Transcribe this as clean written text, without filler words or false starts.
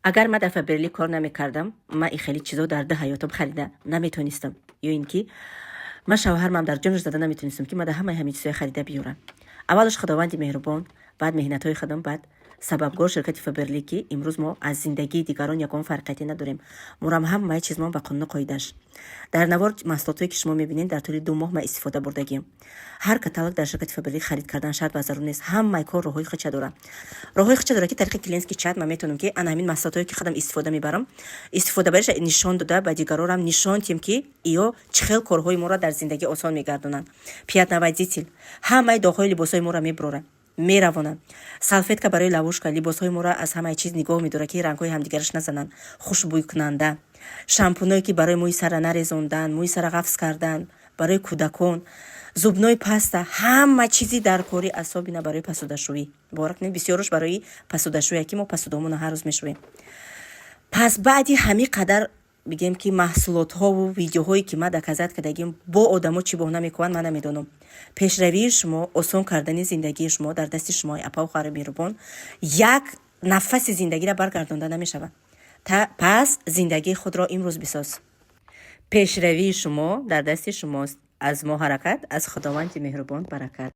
Агар ман дар Фаберлик кор намекардам, ман и хеле чизо дар ду ҳаётам харида наметонистам, ё ин ки ман шавҳармам дар ҷонаш зада наметонистам, ки ман дар ҳамаи ҳамин чизои харида биёрам. Аввалаш Худованди меҳрубон, баъд меҳнатҳои худам, баъд сабабгор ширкати Фаберлик, ки имрӯз мо аз зиндагии дигарон ягон фарқияте надорем. Морам ҳамаи чизмон ба қонуну қоидаш. Дар навор маҳсулотое, ки шумо мебинед, дар тӯли 2 моҳ ман истифода бурдагим. Ҳар каталог дар ширкати Фаберлик харид кардан шарт ва зарур нест. Ҳамаи кор роҳҳои худша дорад, роҳҳои худша дорад, ки тариқи клиентский чат ман метавонам, ки ана ҳамин маҳсулотое, ки худам истифода мебарам, истифодабариша нишон дода, ба дигарорам нишон тиҳем, ки иё чӣ хел корҳои моро дар зиндагӣ осон мегардонанд. Пятновыводитель ҳамаи доғҳои либосҳои моро мебурорад, меравонад. Салфетка барои ловушка, либосҳои моро аз ҳамаи чиз нигоҳ медорад, ки рангҳои ҳамдигараш назананд. Хушбӯйкунанда шампуное, ки барои мӯи сара нарезондан, мӯи сара ғафз кардан, барои кӯдакон зубной паста, ҳама чизи дар кори, особенно барои посудашӯӣ. Бовар кунед, бисёрош барои посудашӯя, ки мо посудаҳомонро ҳар рӯз мешӯем. Пас баъди ҳамин қадар, бигем, ки маҳсулотҳову видеоҳое, ки ман доказать кардагим, бо одамо чӣ боҳна мекунанд, ман намедонам. Пешравии шумо, осон кардани зиндагии шумо дар дасти шумо, апаву хоҳари меҳрубон. Як нафаси зиндагиро баргардонда намешавад. Пас зиндагии худро имрӯз бисоз. Пешравии шумо дар дасти шумост. Аз мо ҳаракат, аз Худованди меҳрубон баракат.